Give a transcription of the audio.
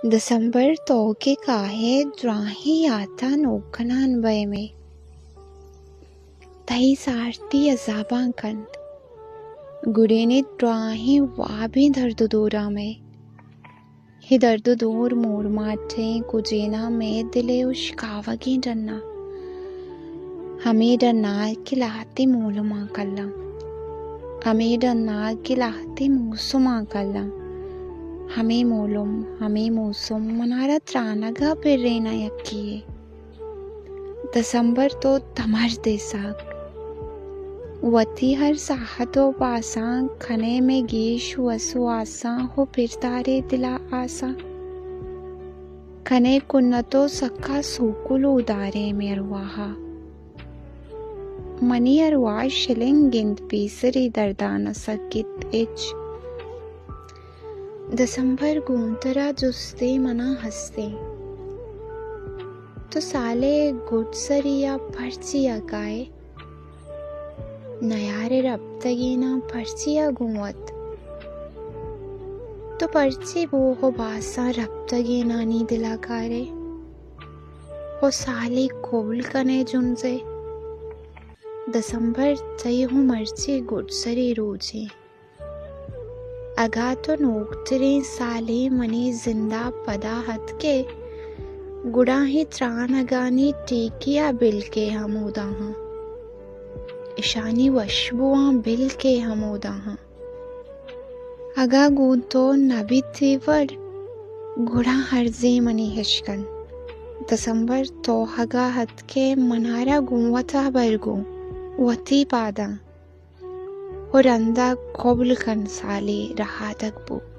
دسمبر، تو کہ کاہئے دراہیں یاتاں نوک کنان بئے مئے۔ تئی سارتی عذاباں کنت، گڑینیت دراہیں وابیں درد و دوراں مئے۔ اے درد و دور مورماٹیں کجیناں مئے دلئے اشکاوگیں ڈناں۔ ہمے ڈناں کہ لہتے مولماں کلاں۔ ہمے ڈناں کہ لہتے موسماں کلاں۔ ہمے مولم، ہمے موسم منارا ترانگا پریناں یکیے۔ دسمبر، تو تمر دے ساک۔ وتی ہر ساہت و پاساں کنے مئے گیش وس و آساں و پر دارے دلا آساں۔ کنے کنت و سکا سوکلو دارے مئے ارواہا۔ منی ارواہ شلنگ انت، پیسری درداں نہ سکیت ہچ۔ دسمبر، گوں ترا جستے منا ہستیں۔ تو سالے گڈسریا پرچیا کائے؟ نیارے رپتگیناں پرچیا گوں وت؟ تو پرچے بوہ و باساں رپتگینانی دلا کارے؟ و سالے کبل کنے جنزے؟ دسمبر، تئی ہوں مرچی گڈسری روچے۔ اگاں تو نوکتریں سالے منی زندا پدا اتکے، گڑا اے ترانگانی ٹیکیا بلکے ہموداہاں، اشانی وشبواں بلکے ہموداہاں۔ اگاں گوں تو نہ بیت اے وڑ، گڑا ہرزے منی ہشکن۔ دسمبر، تو اگاں اتکے منارا گوں وتا بر گوں، وتی پاداں۔ و رندا کبل کن سالے رہادگ بوت۔